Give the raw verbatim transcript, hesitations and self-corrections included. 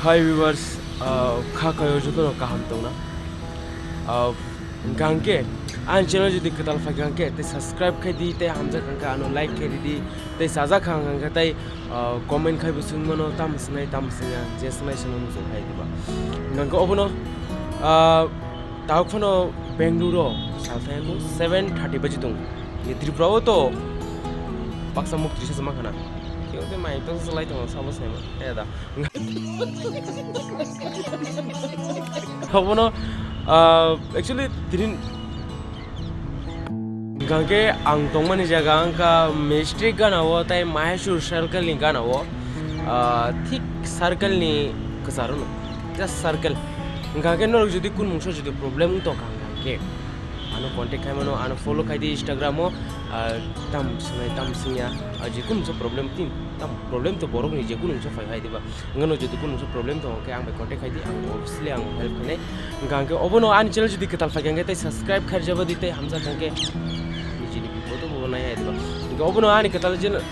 Hi viewers, ah, kha kayo jotono kaham tongna. Ah, hwnkha hwnkhe ani channel jodi kwtal phaikha hwnkhe tei subscribe khai di, tei hamjak hwnkhe ano like khai di, tei chajak kha hwnkhe tei, ah, comment khai bo swng mano, tamo swngnai tamo swngya, je swngnai swngnai muchung hai diba. Hwnkha hwnkhe obono, ah, tao phano Bangalore o sal thai seven thirty baji tongo. Tripura o to baksa muk trisa se mankha na. Khe o tei mai to se lai tongo sabo se ma. Eh, da. Obono, ah, actually, tini hwnkha hwnkhe ang tongmani jaga wngkha Mistri gana o tei Mahesur circle ni gana o, ah, thik circle ni kwcharo no, just circle. Hwnkha hwnkhe norok jodi kun mungsa jodi problem wng tongkha hwnkha hwnkhe ano contact khai mano, ano follow khai di Instagram o, ah, tam swngnai tam swngya, ah, jikunu mungsa problem tin, tam problem to borok ni jikunu mungsa phai hai diba. Hwnkhe no jodi kunu problem tongo khe ang bai contact khai di, ang obviously ang help khainai. Hwnkha hwnkhe obono ani channel jodi kwtal phaikha hwnkhe tei subscribe khairjaba di tei hamjak hwnkhe nijini bipodo bo nai ai diba. Hwnkhe obono ani kwtal channel,